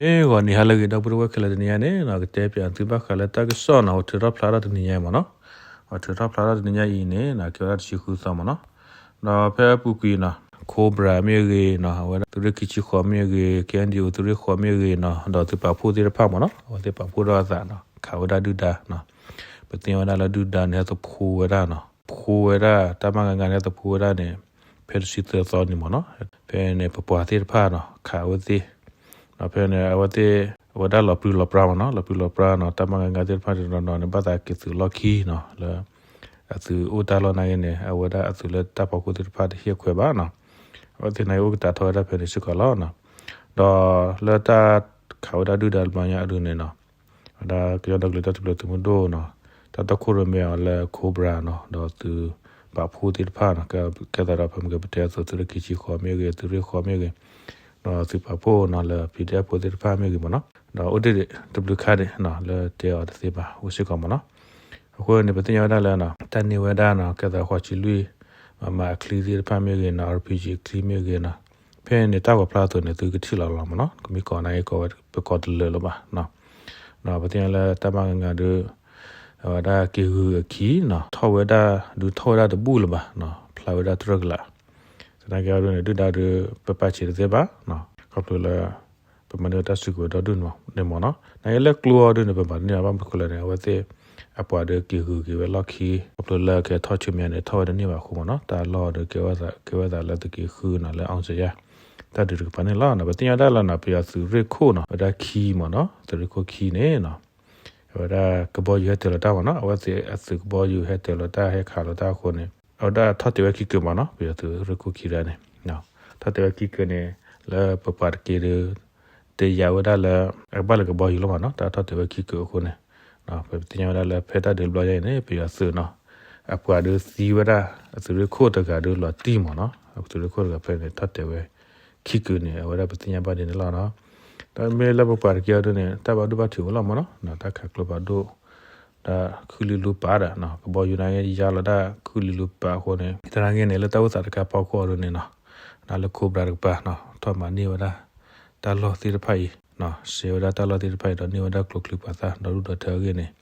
မ့ၢ်ဂီၤနံၤဟါလၢအဂ့ၤ ဒီပုၢ်ဝဲၢ်ခဲလၢာ် တနံၤညါန့ၣ်နီၤ ကတဲပၠးသုဘၣ်ဃးလၢတၢ်ကစီၣ်နီၤ အိၣ်ထုးထီၣ်ဖျါထီၣ်တနံၤညါအံၤမ့ၢ်နီၤ. အိၣ်ထုးထီၣ်ဖျါထီၣ်တနံၤညါအံၤန့ၣ်နီၤ ကဲဝဲဒၣ်တဆံဃုသီမ့ၢ်နီၤ. ဒီးဖဲအပူၤကွံာ်နီၤ Cobra မ့ၢ်ဂ့ၤနီၤ အဝဲဒၣ်သုးရ့ၣ်ခံဆံဃိးမ့ၢ်ဂ့ၤ KNDO သုးရ့ၣ်ဃိးမ့ၢ်ဂ့ၤနီၤ ဒီးသုးပာ်ဖှိၣ်သ့ၣ်တဖၣ်မ့ၢ်နီၤ အဝဲသ့ၣ်ပာ်ဖှိၣ်ထီၣ်အသးနီၤ ခးဝဲဒၣ်ဒုၣ်ဒါနီၤ. ပသ့ၣ်ညါဝဲဒၣ်လၢဒုၣ်ဒါန့ၣ် ဟဲသဖှိဝဲဒၣ်နီၤ ဖှိဝဲဒၣ် တၢ်မၤဂ့ၤဂ့ၤန့ၣ် ဟဲသဖှိဝဲဒၣ်န့ၣ် ဖဲတဆံသၢသီန့ၣ်မ့ၢ်နီၤ. ဖဲန့ၣ် ပပှၤသ့ၣ်တဖၣ်နီၤ ခးအဝဲသ့ၣ် ဒီးဖဲန့ၣ် အဝဲသ့ၣ် အဝဲဒၣ်လီၤပြံလီၤပြါမ့ၢ်နီၤ လီၤပြံလီၤပြါနီၤ တၢ်မၤဂ့ၤဂ့ၤသ့ၣ်တဖၣ်တနီၤနီၤန့ၣ် ဘၣ်သးက့ၤသုးလီၢ်ခံနီၤ လၢ အသုးအိၣ်တၢ်လီၢ်နာ်က့န့ၣ် အဝဲဒၣ်အသုးလၢတၢ်ဖီခိၣ်သ့ၣ်တဖၣ်တဟ့ၣ်ခွဲးဘၣ်နီၤ. အဝဲသ့ၣ်နာ်က့အိၣ်ကတၢၢ်ထီၣ်ဝဲဒၣ်ဖဲန့ၣ်စ့ၢ်ကီးလီၤ. ဒီးလၢတၢ်ခးဝဲဒၣ်ဒုၣ်ဒါတဘျီညါအဒိန့ၣ်နီၤ ဝဲဒၣ်ကညီဒီကလုာ်တၢ်ထူၣ်ဖျဲးသုးမုၢ်ဒိၣ်နီၤ တၢ်တီခိၣ်ရိၣ်မဲအီၤလၢ Cobra နီၤ ဒီးသုးပာ်ဖှိၣ်သ့ၣ်တဖၣ်နီၤ ကဲသးဒီးဖဲမ့ၢ်ကပတဲအသိး သုးရ့ၣ်ခံဆံဃိးမ့ၢ်ဂ့ၤ သုးရ့ၣ်ဃိးမ့ၢ်ဂ့ၤ ဒီးသုးပာ်ဖှိၣ်နီၤ လၢ PDF ဖိသ့ၣ်တဖၣ်မ့ၢ်ဂ့ၤမ့ၢ်နီၤ ဒီးအိၣ်ဒံးတဘျုးခါဒံးနီၤ လၢတဲအီၤတသ့ဘၣ် အိၣ်စ့ၢ်ကီးမ့ၢ်နီၤ. အဃိန့ၣ် ပသ့ၣ်ညါဝဲဒၣ်လၢ တၢ်န့ၢ်ဝဲဒၣ်နီၤ ကဲသးဃိးဆံလွံၢ် မမအချံသ့ၣ်တဖၣ်မ့ၢ်ဂ့ၤနီၤ RPG အချံမ့ၢ်ဂ့ၤနီၤ ဖဲန့ၣ်တၢ်ဂီၤဖျါအသိးန့ၣ် သုကထံၣ်လီၤလီၤမ့ၢ်နီၤ ကမ့ၢ်ကိးနၤအံၤကိးဝဲပကိးတလၢာ်လၢၤဘၣ်နီၤ. ဒီးပသ့ၣ်ညါလၢတၢ်မၤဂ့ၤဂ့ၤဒီး အဝဲဒၣ်က့ၤဂုာ်အခံနီၤ ထီၣ်ဝဲဒၣ်ဒုးထီၣ်ဝဲဒၣ်တဘူၣ်လၢၤဘၣ်နီၤ ဖျါဝဲဒၣ်တြၢၢ်ကလာ် သနာ်က့အဒိန့ၣ် ဒုၣ်ဒါဒီး ပပာ်ဆံးတသ့ဘၣ်နီၤ ခီဖျိလၢ ပမၤန့ၢ်ဝဲတ၁ာ်စုကဝဲၤဒီဒူၣ်န့ၣ်မ့ၢ်နီၤ နာ်က့လၢကျိအီၤဒုန့ၣ် ပမၤတန့ၢ်ဘၣ် ဘၣ်မနုၤအဃိလဲၣ်န့ၣ် အဝဲသ့ၣ် အပှၤဒီးက့ၤဂုာ်က့ၤဝဲလီၢ်ခံ ခီဖျိလၢကဟဲထီၣ်ဆူမဲာ်ညါန့ၣ် ထီၣ်ဝဲတန့ၢ်ဘၣ်အဃိမ့ၢ်နီၤ တၢ်လီၢ်ဒီး ကဲဝဲသးလၢသုးက့ဃုနီၤ လၢ အောင်ဇေယျ တၢ်ဒုးတကပၤန့ၣ်လီၤ. ပသ့ၣ်ညါဒၣ်လၢနီၤ ပယီၤသုးရ့ၣ်ခိၣ်နီၤ ဝဲဒၣ်ခံမ့ၢ်နီၤ သုးရ့ၣ်ခိၣ်ခံန့ၣ်နီၤ အဝဲဒၣ်ကဘီယူၤဟဲတၢၤလီၤတၢ်မ့ၢ်နီၤ အဝဲသ့ၣ်အသုးကဘီယူၤဟဲတၢၤလီၤတၢ် ဟဲခးလီၤတၢ်အဃိန့ၣ် အဝဲဒၣ်ထီၣ်တဲာ်ဝဲခံကုာ်မ့ၢ်နီၤ ပယီၤသုးရ့ၣ်ခိၣ်ခံဒၣ်န့ၣ် ထီၣ်တဲာ်ဝဲခံကုာ်န့ၣ် လၢပပှၤတက့ၢ်ဒီး တယာ်ဝဲဒၣ်လၢ အကဘၣ်လၢကဘီယူၤလီၤမ့ၢ်နီၤ တၢ်ထီၣ်တဲာ်ဝဲခံကုာ်အဃိန့ၣ် ပသ့ၣ်ညါဝဲဒၣ်လၢဖဲတၢ်ဒုးတဘျီညါအံၤန့ၣ် ပယီၤသုးနီၤ အပှၤဒီးသံဝဲဒၣ် အသုးရ့ၣ်ခိၣ်တဂၤဒီးလီၤတံၢ်မ့ၢ်နီၤ အသုးရ့ၣ်ခိၣ်တဂၤဖဲန့ၣ် ထီၣ်တဲာ်ဝဲခံကုာ်န့ၣ် အဝဲဒၣ်ပသ့ၣ်ညါဘၣ်ဒ်န့ၣ်လီၤနီၤ. ဒီးမ့ၢ်လၢပပှၤတက့ၢ်အဒိန့ၣ် တၢ်ဘၣ်ဒိဘၣ်ထံးအိၣ်လီၤမ့ၢ်နီၤ တၢ်ခးကျိဖးဒိၣ် တၢ်ခုၣ်လံလူပာ်ဒီး ကဘီယူၤနာ်က့ယါလီၤတၢ်ခုၣ်လံလူပာ်အဃိန့ၣ် သနာ်က့န့ၣ် လၢတၢ်အိၣ်သးတခါဖီခိၣ်အဒိန့ၣ်နီၤ နလၢ Cobra တကပၤနီၤ ထီၣ်မၤန့ၢ်ဝဲဒၣ် တၢ်လီၢ်သ့ၣ်တဖၣ်အံၤ စဲးဝဲဒၣ်တၢ်လီၢ်သ့ၣ်တဖၣ်အံၤဒီးန့ၢ်ဝဲဒၣ်ကျိချံမျိာ်သၣ်ဒီဒူၣ်ဒီထၢအဂ့ၢ်န့ၣ်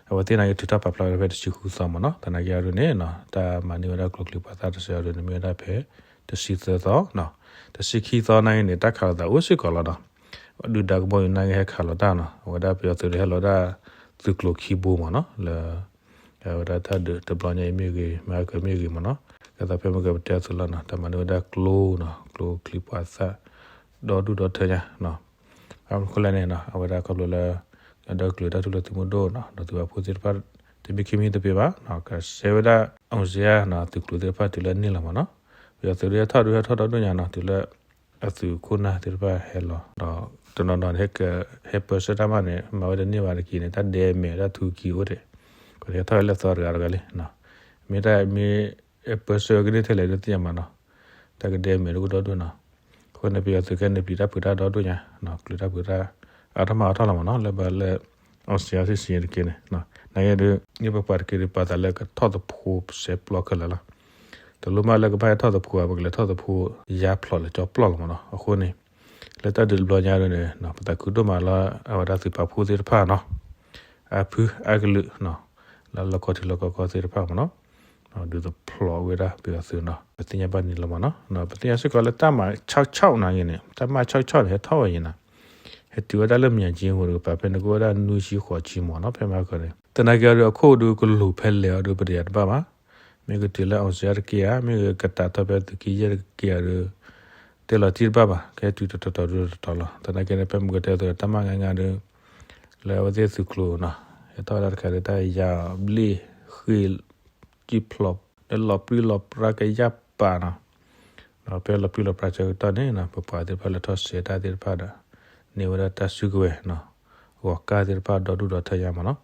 အဝဲသ့ၣ်နာ်က့ထုးထီၣ်ပာ်ဖျါဝဲဒၣ်ဖဲတဆံဃုသီမ့ၢ်နီၤ သနာ်က့အဒိန့ၣ် တၢ်မၤန့ၢ်ဝဲဒၣ်ကျိချံမျိာ်သၣ်တစဲးအဒိန့ၣ် မ့ၢ်ဝဲဒၣ်ဖဲ တဆံသၢသီ တဆံခံသီနာ်က့န့ၣ် တၢ်ခးလိာ်သးအိၣ်စ့ၢ်ကီးလီၤနီၤ ဒုၣ်ဒါကဘီယူၤနာ်က့ဟဲခးလိာ်တၢ်နီၤ အဝဲဒၣ်ပယီၤသုးဒီးဟဲလီၤဒၣ် သုးကျိၤခံဘိမ့ၢ်နီၤ လၢ အဝဲဒၣ်တၢ်ဒုးတဘျီညါအံၤမ့ၢ်ဂ့ၤ မဟါကမ့ၢ်ဂ့ၤမ့ၢ်နီၤ ကဲသးဖဲမ့ၢ်ကပတဲအသိးလီၤနီၤ တၢ်မၤန့ၢ်ဝဲဒၣ်ကျိနီၤ ကျိချံမျိာ်သၣ် ဒီဒူၣ်ဒီထၢညါ အဃိလဲၣ်န့ၣ် အဝဲဒၣ်ခီဖျိလၢ ကညီဒီကလုာ်တၢ်ထူၣ်ဖျဲးသုးမုၢ်ဒိၣ်နီၤ ဒီးသုးပာ်ဖှိၣ်သ့ၣ်တဖၣ် တမ့ၢ်ခံမံၤတမံၤဘၣ် ကစဲးဝဲဒၣ် အောင်ဇေယျနီၤ သုးကျိၤသ့ၣ်တဖၣ်တုၤလၢန့ၢ်လီၤမ့ၢ်နီၤ ပယီၤသုးဒုးဟဲထီၣ်ဒုးဟဲထီၣ်ဒီဒူၣ်ညါနီၤ တုၤလၢ အသုးခိၣ်နၢ်သ့ၣ်တဖၣ်ဟဲလီၤ ဒီးတနီၤနီၤန့ၣ် ဟဲပၢဆှၢတၢ်မၤန့ၣ် မၤဝဲတန့ၢ်ဘၣ်တက့ၢ်န့ၣ် တၢ်ဒဲမဲာ်တၢ်ထူကံအိၣ်ဒံး ပှၤန့ၣ်ဟဲထီၣ်ဝဲလၢသီတဂၤတဂၤလံ မ့ၢ်တၢ်မ့ၢ် ပၢဆှၢကန့ၢ်ထဲလဲၣ်ဒုးသ့ၣ်ညါမးနီၤ တၢ်ကဒဲမဲာ်တအိၣ်ဒီဒူၣ်နီၤ အဃိန့ၣ် ပယီၤသုးခဲန့ၣ်ပျံၤတၢ်ဖုးတၢ်ဒီဒူၣ်ညါ ပျံၤတၢ်ဖုးတၢ် အါထီၣ်မးအါထီၣ်လီၤမးနီၤ လၢဘၣ်လၢ အောင်ဇေယျ စစ်ဆင်ရေး တက့ၢ်န့ၣ် နာ်က့ဒုး မ့ၢ်ပပှၤတက့ၢ်ဒုး ပာ်သးလၢကထီၣ်သဖှိစဲးပျီခဲလၢာ်လီၤ တလိၣ်မးလၢကဘၣ်ဟဲထီၣ်သဖှိဘၣ် ပကလဲၤထီၣ်သဖှိယါဖျိးလၢကၠီပျီလီၤမးနီၤ အဃိန့ၣ် လၢတၢ်ဒုးတဘျီညါဒ်န့ၣ် ပသးခုဒိၣ်မးလၢအဝဲဒၣ်သုးပာ်ဖှိၣ်သ့ၣ်တဖၣ်နီၤ အဖုအကလုာ် လၢလီၢ်ကီၢ်ထံလီၢ်ကီၢ်ကီၢ်သ့ၣ်တဖၣ်မးနီၤ ဒုးသဖျိးဝဲဒၣ်ပယီၤသုးနီၤ ပသ့ၣ်ညါဘၣ်န့ၣ်လီၤမးနီၤ ပသ့ၣ်ညါစ့ၢ်ကီးလၢတၢ်မၤဆီၣ်ဆီၣ်နာ်က့န့ၣ် တၢ်မၤဆီၣ်ဆီၣ်န့ၣ် ဟဲထီၣ်ဝဲအံၤနီၤ ဟဲတုၤဝဲဒၣ်လၢမၠဲၣ်ကၠ့ဝဲတကပၤ ဖဲန့ၣ်ကအိၣ်ဝဲဒၣ်နွံဆံဃိးဆံမးနီၤ ဖဲမဟါကီန့ၣ် သနာ်က့အီၤဒုးအခိၣ်ဒုးကလူၤဖဲလဲၣ်အီၤဒုးပတယၤတဘၣ်ဘၣ် မ့ၢ်ကတုၤလၢ အောင်ဇေယျ တက့ၢ်ဧါ မ့ၢ်ကကတးထီၣ်ဖဲသုးက့ယဲၢ်တက့ၢ်ဧါဒုး တဲလီၤတံၢ်တဘၣ်ဘၣ် ကဟဲတုၤတတီၤတီၤဒုးတတီၤလီၤ သနာ်က့န့ၣ် ဖဲမုၢ်ကတဲသိးတၢ်မၤငါငါဒုး လၢအဝဲသ့ၣ်သုးကျိၤနီၤ ဟဲထီၣ်ဝဲဒၣ်တခါဒုး တၢ်ယၤဘျ့ၣ်ဃ့ၢ် ကံၣ်ဖျိး လၢလီၤပြံလီၤပြါကယၢ်ပာ်နီၤ ဒီးဖဲလီၤပြံလီၤပြါဆၢကတီၢ်န့ၣ်နီၤ ပပှၤသ့ၣ်တဖၣ်လဲၤထီၣ်စဲးတၢ်သ့ၣ်တဖၣ်ဒီး န့ၢ်ဝဲဒၣ်တၢ်စုကဝဲၤနီၤ ဂီၤကၢ်သ့ၣ်တဖၣ်ဒီဒူၣ်ဒီထၢညါမးနီၤ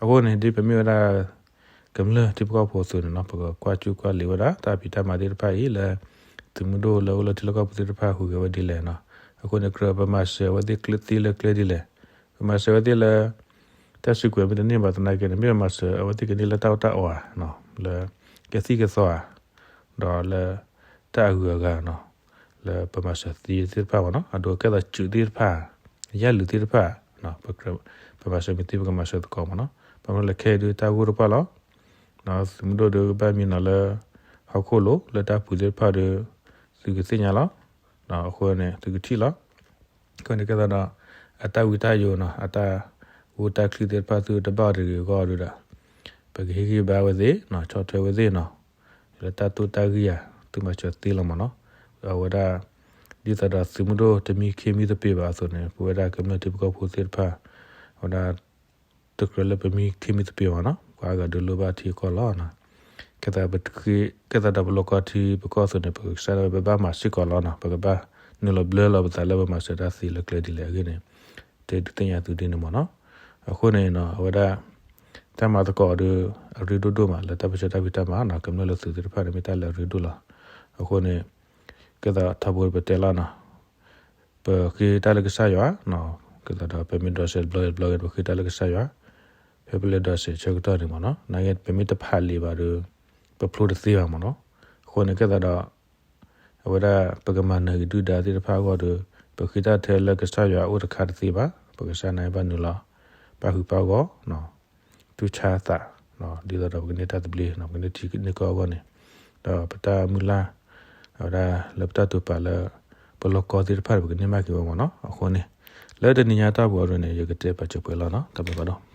အဃိန့ၣ် ဒ်ပမ့ၢ်ဝဲဒၣ် ကမျၢၢ်ထံဖိကီၢ်ဖိအသိးန့ၣ်နီၤ ပကကွၢ်ကူၣ်ကွၢ်လံၤဝဲဒၣ် တၢ်ဖံးတၢ်မၤသ့ၣ်တဖၣ်အံၤလၢ သုးမုၢ်ဒိၣ်လၢအိၣ်လၢထံလီၢ်ကီၢ်ပူၤသ့ၣ်တဖၣ်ဟူးဂဲၤဝဲဒ်လဲၣ်နီၤ အဃိန့ၣ် ကြၢးပမၤစၢၤအဝဲသ့ၣ်သ့လၢကျဲဒ်လဲၣ် ပမၤစၢၤအဝဲသ့ၣ်လၢ တၢ်စုကဝဲၤမ့ၢ်တန့ၢ်ဘၣ်သနာ်က့န့ၣ် မ့ၢ်ပမၤစၢၤအဝဲသ့ၣ်ကန့ၢ်လၢတၢ်အီၣ်တၢ်အီဧါ လၢ ကသံၣ်ကသီဧါ ဒီးလၢ တၢ်အဂုၤအဂၤနီၤ လၢပမၤစၢၤသ့သ့ၣ်တဖၣ်မးနီၤ အဒိကဲသးစုးသ့ၣ်တဖၣ် နယၣ်လူၤသ့ၣ်တဖၣ် ပမၤစၢၤမ့ၢ်သ့ ပကမၤစၢၤသကိးမ့ၢ်နီၤ. ဘၣ်မနုၤလဲၣ် ခဲအံၤဒုးတၢ်ဂိၢ်တပှၢ်လီၤ. သုးမုၢ်ဒိၣ်ဒုးကဘၣ်မံနီၤလၢ ဟီၣ်ခိၣ်လိၤ လၢတၢ်ပူၤသ့ၣ်တဖၣ်ဒီး သုကသ့ၣ်ညါလီၤ. အဃိန့ၣ် သုကထံၣ်လီၤ. အဃိန့ၣ် ကဲသးဒီး အတၢ်ဝံတၢ်ယိာ်နီၤ အတၢ်ဂိၢ်တၢ်ချံသ့ၣ်တဖၣ် သုတဘၣ်အီၤတဂ့ၤအဂီၢ်ဒီး ပကဟ့ၣ်ဂံၢ်ဘါဝဲသ့ၣ်နီၤ ဆီၣ်ထွဲဝဲသ့ၣ်နီၤ လၢတၢ်တိၢ်တၢ်ဂံၢ်ဧါ သုမၤစၢၤသ့လီၤမ့ၢ်နီၤ. အဝဲဒၣ် ဒ်သိးဒီးသုးမုၢ်ဒိၣ်တမံခ့မံသပ့ၤဘၣ်အသိးန့ၣ် ပဝဲဒၣ်ကမျၢၢ်ထံဖိကီၢ်ဖိသ့ၣ်တဖၣ် အဝဲဒၣ် တကြၢးလၢပမံခ့မံသပ့ၤမ့ၢ်နီၤ ပှၤအါဂၤဒုးလိၣ်ဘၣ်ထံအကီၢ်လီၤ. ကဲသး ကဲသးဒီးပလိၣ်ကီထံပကီၢ်အသိးန့ၣ် ပကစၢ်ဒၣ်ဝဲပဘၣ်မၤစ့ၢ်ကီးလီၤနီၤ. ပကဘၣ်နုာ်လီၤဘျၢလီၤပသးလၢပမၤစၢၤတၢ်သ့လၢကျဲဒ်လဲၣ်အဂ့ၢ်န့ၣ် တဲဒုးသ့ၣ်ညါသုဒ်န့ၣ်မ့ၢ်နီၤ. အဃိန့ၣ်နီၤ အဝဲဒၣ် တၢ်မၤသကိးဒီး အရ့ဒိၣ်ဒိၣ်မး လၢတၢ်ပၢဆှၢတၢ်ဖံးတၢ်မၤနီၤ ကမျၢၢ်လၢသုးသ့ၣ်တဖၣ်န့ၣ် မ့ၢ်တၢ်လၢအရ့ဒိၣ်လီၤ. အဃိန့ၣ် ကဲသးထီဘိပတဲလီၤနီၤ ပဃ့တၢ်လၢကစၢ်ယွၤနီၤ ကဲသးဒီး ပမ့ၢ်ဒိးစဲးတဘျီတဘျီဂ့ၤ ပဃ့တၢ်လၢကစၢ်ယွၤ ဖဲပလဲၤဒိးစဲးဆၢကတီၢ်န့ၣ်မ့ၢ်နီၤ နာ်က့ ပမ့ၢ်တဖးလံာ်ဘၣ်ဒီး ပဖျိတသ့ဘၣ်မ့ၢ်နီၤ. အဃိန့ၣ် ကဲသးဒီး အဝဲဒၣ် ပကမၤနၢၤက့ၤဒုၣ်ဒါသ့ၣ်တဖၣ်အဂီၢ်ဒီး ပဃ့တၢ်ထဲလၢကစၢ်ယွၤအိၣ်တခါတသ့ဘၣ်. ပကစၢ်နာ်က့ဘၣ်နုာ်လီၤ ပာ်ဃုာ်ပာ်ဂီၢ် သူၣ်ဆါသး ဒ်သိးဒီးပကန့ၢ်တၢ်သဘျ့ ပကန့ၢ်ထံန့ၢ်ကီၢ်အဂီၢ်န့ၣ် ဒီးပတၢ်မုၢ်လၢ် အဝဲဒၣ်လၢပတၢ်တိာ်ပာ်လၢ ပလိၣ်ကီသ့ၣ်တဖၣ်ဒီး ပကန့ၢ်မးက့ၤဝဲမ့ၢ်နီၤ. အဃိန့ၣ် လၢတနံၤညါတၢ်ပူၤအံၤန့ၣ် ယကတဲပာ်စၢၤပှဲၤလီၤနီၤ. တၢ်ဘျုးဘၣ်ဒီး